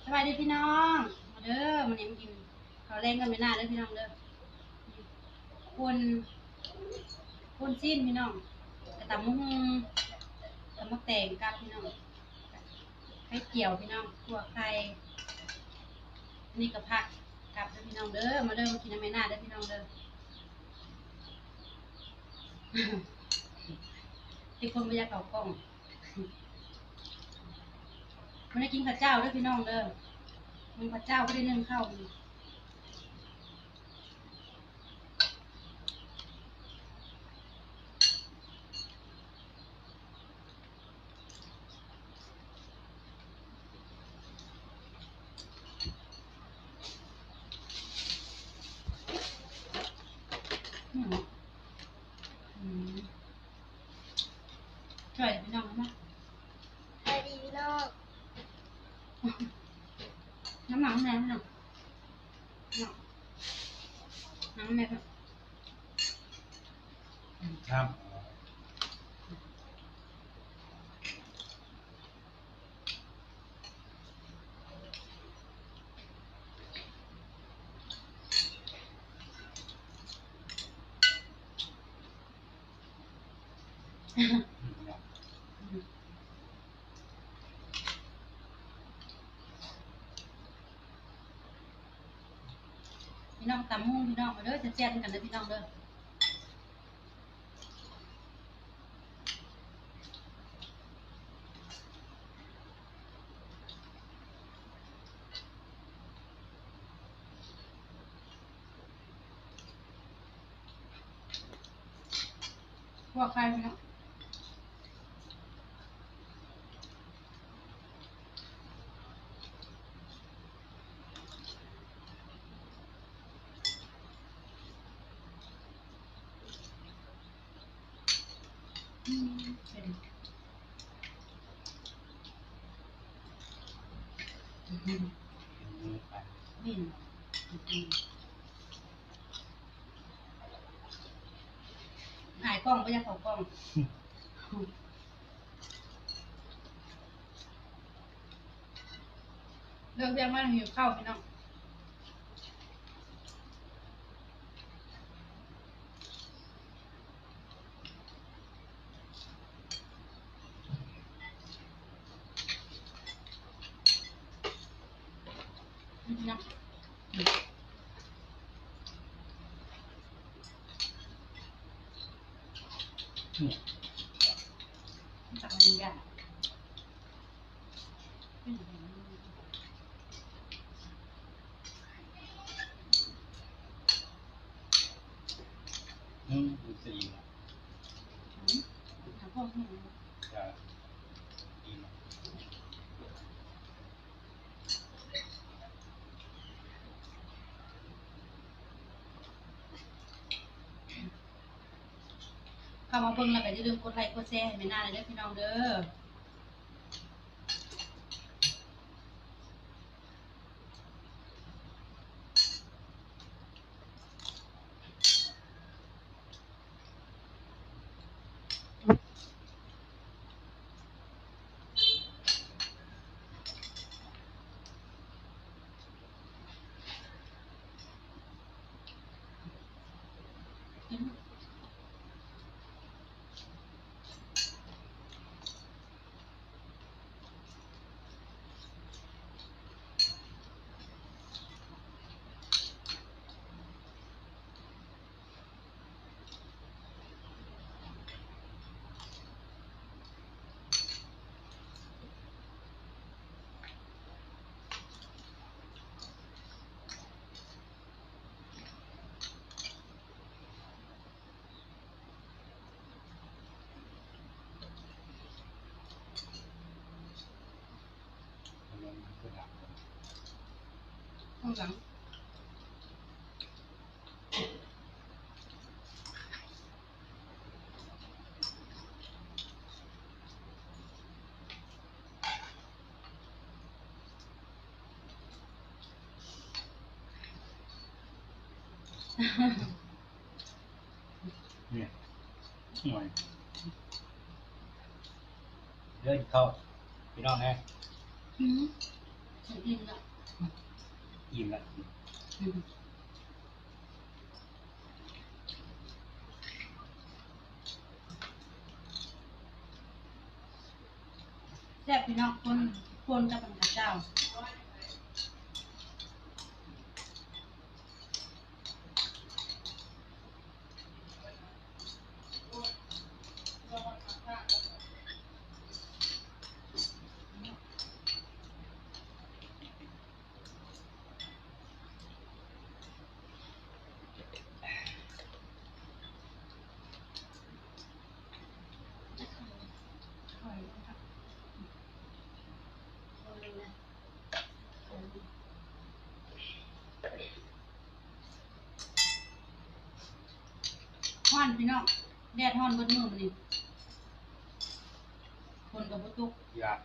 ສະບາຍດີພີ່ນ້ອງ ມາເດີ ມື້ນີ້ມາກິນເຂົ້າແລງກັບແມ່ນາເດີພີ່ນ້ອງເດີ. ຄົນ ຄົນຊີ້ນພີ່ນ້ອງ ກະຕຳບັກຫຸ່ງ ຕຳບັກແຕງກັບພີ່ນ້ອງ ໄຂ່ຈຽວພີ່ນ້ອງ ຂົ້ວໄຂ່ ອັນນີ້ກະຜັກກັບເດີພີ່ນ້ອງເດີ. ມາເດີ ມາກິນນຳແມ່ນາເດີພີ່ນ້ອງເດີ. ເປັນຄົນບໍ່ຢາກເຂົ້າກ້ອງ. ບໍ່ໄດ້ກິນເຂົ້າເຈົ້າເດີພີ່ນ້ອງເດີ ໜຶ້ງເຂົ້າເຈົ້າ ບໍ່ໄດ້ໜຶ້ງເຂົ້າ. ອືມ ອືມ ຊ່ອຍພີ່ນ້ອງນຳ ສະບາຍດີພີ່ນ້ອງ ນຳ ນຳ ນຳ ນຳ ນຳ ນຳ ພີ່ນ້ອງ ຕຳໝູ່ພີ່ນ້ອງ ມາເດີ ແຊບໆນຳກັນເດີພີ່ນ້ອງເດີ. ຂົ້ວໄຂ່ເນາະ ອືມ ເປັນ ອືມ ແມ່ນ ອືມ ອາຍກ້ອງ ບໍ່ຢາກເຂົ້າກ້ອງ. ເລີກວຽກມາຫິວເຂົ້າພີ່ນ້ອງ. ອືມ ມັນຊິອີ່ມ ອືມ ເຂົ້າມາເບິ່ງແລ້ວກໍຢ່າລືມກົດໄລ້ກົດແຊໃຫ້ແມ່ນາແດ່ເດີພີ່ນ້ອງເດີ. ນີ້ ໂອ້ຍ ເດີ ກິນເຂົ້າ ພີ່ນ້ອງເອີຍ. ອືມ ອີ່ມລະ ອີ່ມລະ ອືມ ແຊບພີ່ນ້ອງ ຄົນ ຄົນກັບອັນເຂົ້າເຈົ້າ. ຮ້ອນພີ່ນ້ອງ ແດດຮ້ອນເບິດມື້ມື້ນີ້ ຝົນກໍບໍ່ຕົກ ຢາກ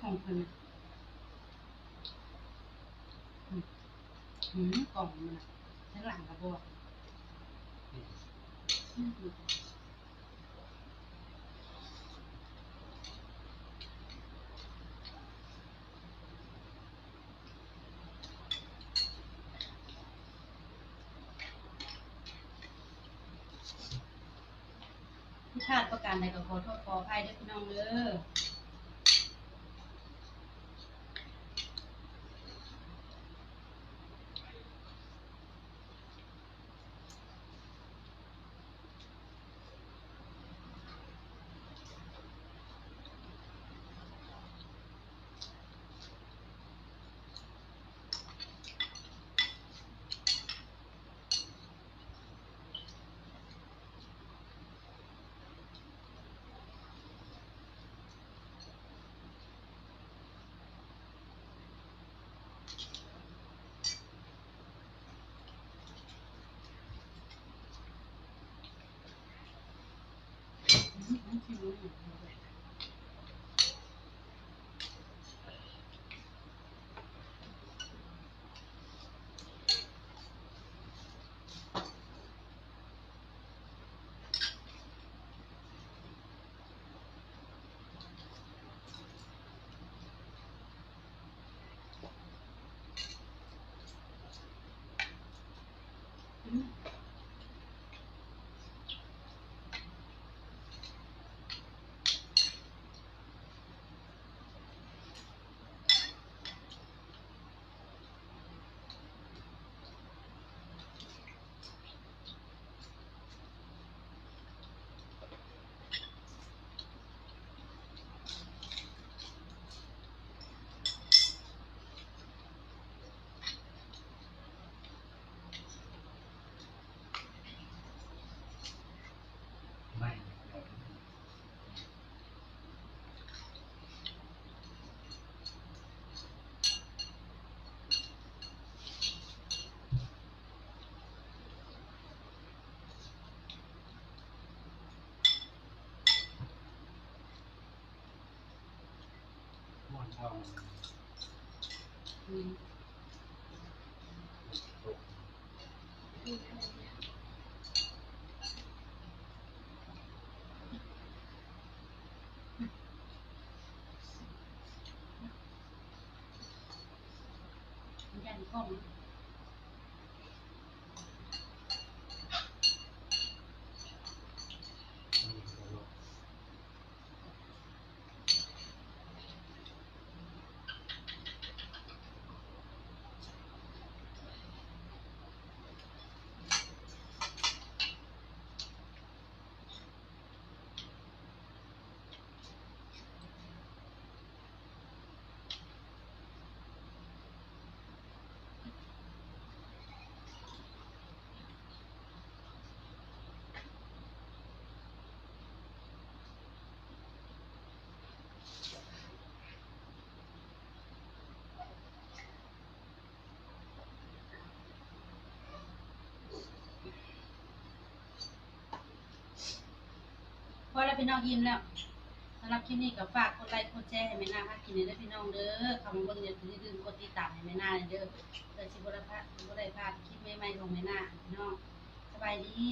ຂອງເພິ່ນ ອືມ ອືມ ກ່ອງມັນນະ ທາງຫຼັງກະບອກ ອືມ. ຜິດພາດປະການໃດກໍຂໍໂທດຂໍອະໄພເດີພີ່ນ້ອງເດີ. ຢ້ານກ້ອງ. ພໍແລ້ວພີ່ນ້ອງ ອີ່ມແລ້ວ. ສຳລັບຄລິບນີ້ກໍຝາກກົດໄລກົດແຊໃຫ້ແມ່ນາພາກິນແດ່ເດີພີ່ນ້ອງເດີ. ເຂົ້າມາເບິ່ງແລ້ວກໍຢ່າລືມກົດຕິດຕາມໃຫ້ແມ່ນາແດ່ເດີ ເພື່ອຊິບໍ່ໄດ້ພາດ ບໍ່ໄດ້ພາດຄລິບໃໝ່ໆຂອງແມ່ນາພີ່ນ້ອງ. ສະບາຍດີ.